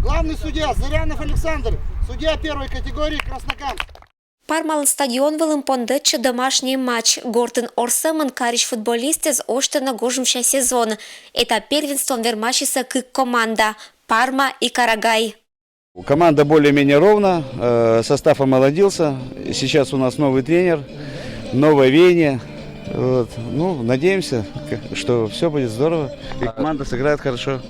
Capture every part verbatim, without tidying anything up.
Главный судья Зырянов Александр, судья первой категории, Краснокамск. Пармалан стадион вылын пондӧтчӧ домашньӧй матч. Гортын орсӧмын карись футболистъясӧс ошкӧны гожӧмся сезон. Этап первенствоын вермасисӧ кык команда: Парма и Карагай. Команда более-менее ровно, э, состав омолодился. Сейчас у нас новый тренер, новое веяние. Вот. Ну, надеемся, что все будет здорово. И команда сыграет хорошо.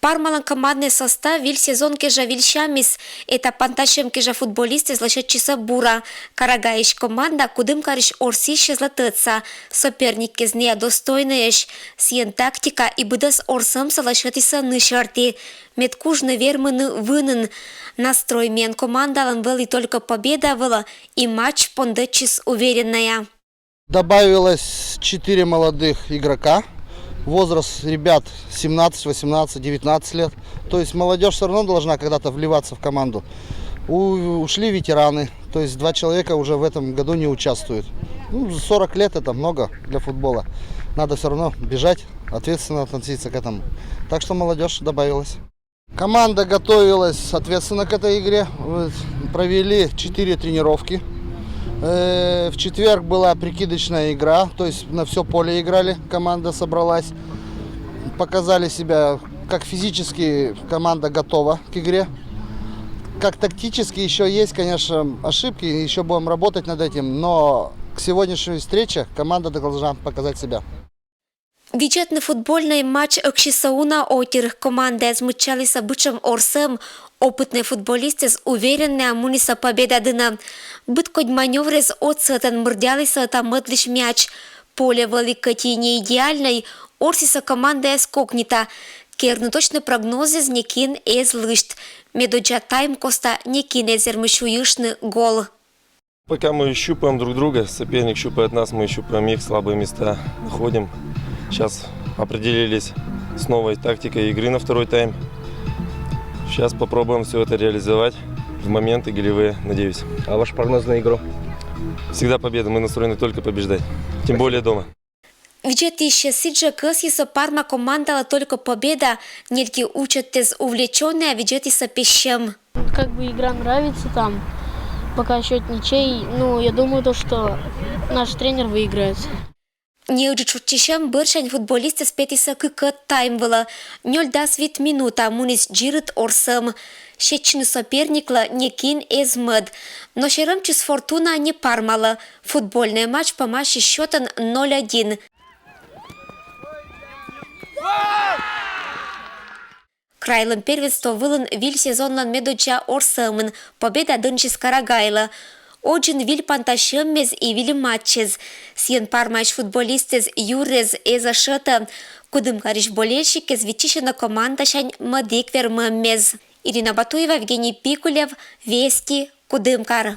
Пармалан команднӧй состав виль сезон кежа вильсямис. Этап пантасьӧм кежа футболистъяс лӧсьӧдчисӧ бура. Карагайысь команда Кудымкарысь орсйысьяслы тӧдса. Соперникъяс нӧ достойнӧйӧсь. Сійӧн тактика и быдӧс орсӧмсӧ лӧсьӧдісны ны серти. Мед кужны вермыны вынын. Настрой миян командалӧн вӧлі только победа вылӧ, и матч пондӧтчис увереннӧя. Добавилось четыре молодых игрока. Возраст ребят семнадцать, восемнадцать, девятнадцать лет. То есть молодежь все равно должна когда-то вливаться в команду. У- ушли ветераны. То есть два человека уже в этом году не участвуют. Ну, сорок лет это много для футбола. Надо все равно бежать, ответственно относиться к этому. Так что молодежь добавилась. Команда готовилась ответственно к этой игре. Вот. Провели четыре тренировки. Э, В четверг была прикидочная игра, то есть на все поле играли. Команда собралась, показали себя, как физически команда готова к игре. Как тактически еще есть, конечно, ошибки, еще будем работать над этим, но к сегодняшней встрече команда должна показать себя. Видзӧдны футбольнӧй матч ӧксисӧ уна отир. Командаяс мыччалісӧ бытшӧм орсӧм. Опытнӧй футболистъяс увереннӧя мунісӧ победа дінӧ. Быд кодь манёвръяс отсӧгӧн мырддялісӧ ӧта-мӧдлысь мяч. Поле вӧлі кӧть и не идеальнӧй, орсйисӧ командаяс кокнита. Керны точнӧй прогнозъяс некин эз лысьт. Медодза тайм коста некин эз вермы сюйыштны гол. Пока мы щупаем друг друга, соперник щупает нас, мы щупаем их слабые места, находим. Сейчас определились с новой тактикой игры на второй тайм. Сейчас попробуем все это реализовать в моменты голевые, надеюсь. А ваш прогноз на игру? Всегда победа, мы настроены только побеждать. Тем более дома. Видзӧдысьяс сідзжӧ кӧсйисӧ Парма командалы только победа. Нелькин учӧдыс увлечённӧя видзӧдісӧ пессьӧм. Как бы игра нравится там, пока счет ничей. Ну, я думаю, то, что наш тренер выиграет. Неыджыд шойччысьӧм бӧрсянь футболистъяс петісӧ кыкӧд тайм вылӧ. Нёль-дас вит минута муніс дзирыд орсӧм. Сетчыны соперниклы некин эз мӧд. Но серӧмтчис фортуна не Пармалы. Футбольнӧй матч помасис счётӧн ноль один. Крайлӧн первенство вылын виль сезонлӧн медодзза орсӧмын победа дінсис Карагайлы. Одзын виль пантасьӧммез и виль матчез. Сійӧн Пармаысь футболистъяс юррез эз ӧшӧтӧ. Кудымкарысь болельщикъяс виччысьӧны командасянь мӧдік вермӧммез. Ирина Батуева, Евгений Пикулев, Вести, Кудымкар.